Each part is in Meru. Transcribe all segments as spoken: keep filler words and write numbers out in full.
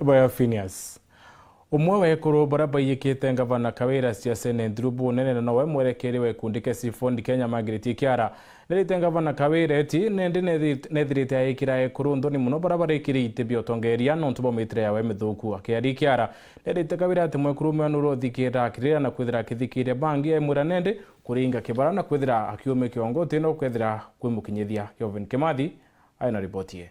Bwega Phineas. Umwe wa ekuru baria baiyikite ngavana Kawira siasene nthiru bunene na nowe mwerekeri wa gikundi kia Seafood Kenya Margaret Kiara. Nerite ngavana Kawira eti nendi nethi-, nethirite aikira ekuru nthoni muno baria barikiri iti bia utongeria nontu bwa mitire yawe mithuku. Akiaria Kiara, nerite Kawira ati mwekuru umwe nuru uthikira akirira na kwithira akithikiria bangi emwira nendi kuringa kibara na kwithira akiumia kiongo uti no kwithira kwimukinyithia. Kelvin Kimathi aina riboti ye.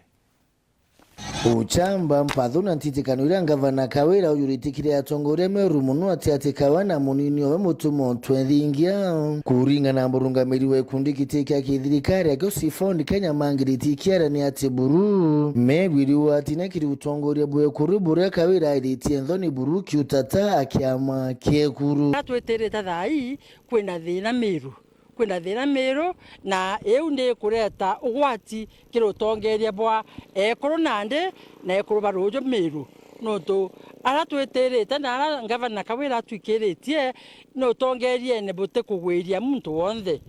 Uchamba, mpatho na ntitikano iria ngavana Kawira ujuritikire atongoria meru muno ati ati kawa na munini owe Mutuma Otwethingia. Kuringana na murungamiri wa gikundi giti kia kithirikari akio Seafood Kenya Margaret Kiara ni ati buru megwiri ugwati na kiri utongoria bwa ekuru buria Kawira airitie nthoni buru kiutata akiama kiekuru. Atwitirite thaa ii kwina thina Miru. Kwina thina Miru, na iu ni ikureta ugwati kiri utongeria bwa ekuru nandi na ekuru ba ruuju Miru. Nontu aria twitirite na aria ngavana Kawira atwikiritie ni utongeriene butikugwiria muntu wonthe,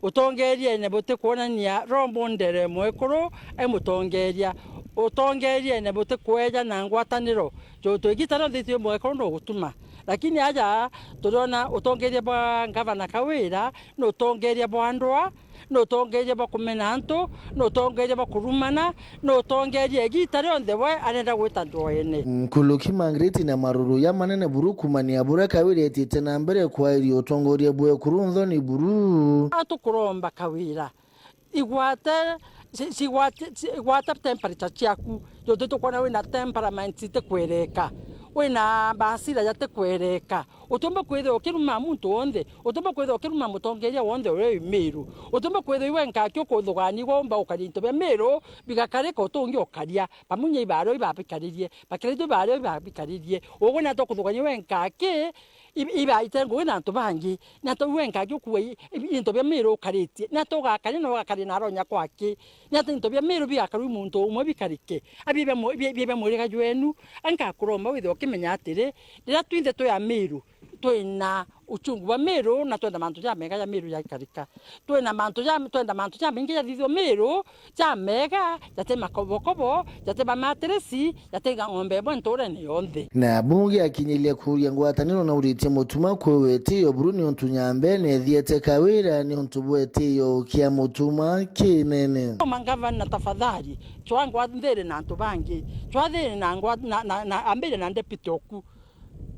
utongeriene butikwonania role model mwekuru ai mutongeria, utongeriene butikweja na ngwataniro, jontu igita rionthe itwi mwekuru nugutuma. Lakini aja turiona utongeria bwa ngavana Kawira ni utongeria bwa ndwaa, ni utongeria bwa kumena antu, ni utongeria bwa kurumana, ni utongeria igita rionthe we arenda gwita ndwaene. Nkuluki Margaret na maruru ya manene buru kumania buria Kawira etite na mbere kwairia utongoria bwa ekuru nthoni buru. Atukuromba Kawira, igwate, ci-, cigwate, ci-, igwate temperature ciaku. Jontu tukwona wina temperament itikwereka, wina masira jatikwereka. Utiumba kwithirwa ukiruma muntu wonthe, utiumba kwithirwa ukiruma mutongeria wonthe uria wi Miru, utiumba kwithirwa iwe nkaki ukuthugania igwe umba ukaria into bia Miru bigakarika utungi ukaria, bamunya ibario ibabikaririe, bakiraitu ibario ibabikaririe, ugwe ni atia ukuthugania iwe nkaki, i-, ibaite ngugi na antu bangi? Ni atia iwe nkaki ukua i-, i-, into bia Miru ukaritie? Ni atia ugakaria na ugakaria na aronya kwaki? Ni atia into bia Miru bigakarua i muntu umwe bikarike? A bia bia mu-, bia, bia bia mwiriga jwenu. A nkakuromba withirwe ukimenya atiri, riria twinthe twi a Miru, twina uchungu bwa Miru na twenda mantu jamega ja Miru jaikarika. Twina mantu ja, twenda mantu jamaingi jathithua Miru, jamega, jati makobokobo, jati mamatirisi, jati ng'ombe imwe nturene yonthe. Na abunge akinyiria kuria ngwataniro na uritie Mutuma kwi wetio buru niuntu nyambe nethiete Kawira niuntu bwa etio kia Mutuma kinene. Mangavana, tafadhali, chwa ngwa nthiri na antu bangi, chwa thiri na ngwa, na, na, na ambire na deputy oku.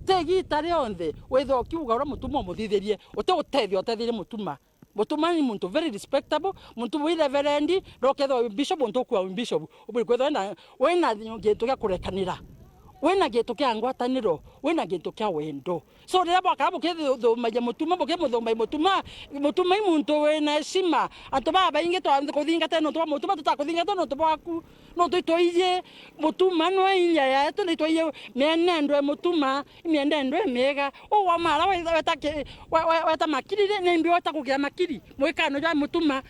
Ti igita rionthe withirwa ukiuga uria Mutuma umuthithirie, uti utethia utethirie Mutuma. Mutuma ni muntu very respectable, muntu wi reverend, na ukethirwa wi bishop, muntu ukua wi bishop. Ubui kwithirwa wina, wina gintu gia kurekanira. Wina gintu kia ngwataniro, wina gintu kia wendo. So, riria bwakara bukithumagia Mutuma, bukimuthumagia Mutuma, Mutuma i muntu wina heshima. Antu babaingi twa kuthingata nontu bwa Mutuma, tutakuthingata nontu bwaku. Nontu itwaiji Mutuma nwe inya yetu, na itwaiji mienendo ya Mutuma, i mienendo imiega. Uu wamara we-, weta ki-, we-, we-, weta makiri ri, nimbi weta kugira makiri? Mwikano jwa Mutuma.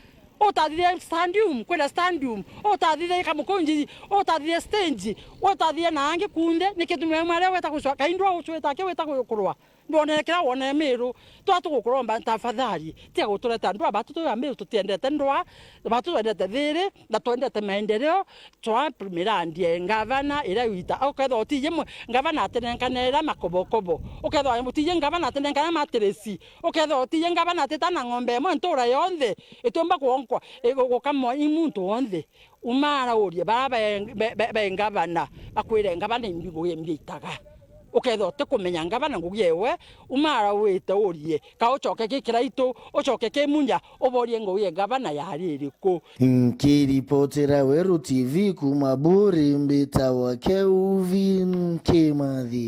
Utathithia stadium, kwina stadium. Utathithia Kamukunji, utathithia stage, utathithia na angi kunthe, niki tume mwaria weta gucwa, kaindwa ucweta ki weta ku-, kurwa? Ndwonere kiria wonere Miru. Twa tugukuromba tafadhali, tiga gutureta ndwaa, batu twi a Miru tutiendete ndwaa, batu twendete thiri, na twendete maendeleo. Twa mirandi e ngavana iria wita, ukethirwa utiji mwe-, ngavana atenenkane iria makobokobo, ukethirwa utiji ngavana atenenkane matirisi, ukethirwa utiji ngavana atita na ng'ombe imwe ntura yonthe, itiumba kuonkwa, i-, gu-, gukamwa i muntu wonthe. Umara urie bara be, be, be, be ngavana, bakwire ngavana imbi ngugi imbi itaga. Ukethirwa utikumenya ngavana ngugi ewe, umara wite urie, ka ucoke ki Kiraitu, ucoke ki Munya, uborie ngugi e ngavana yari iriku. Nkiripotera Weru T V kuma Buri, mbitawa Kelvin Kimathi.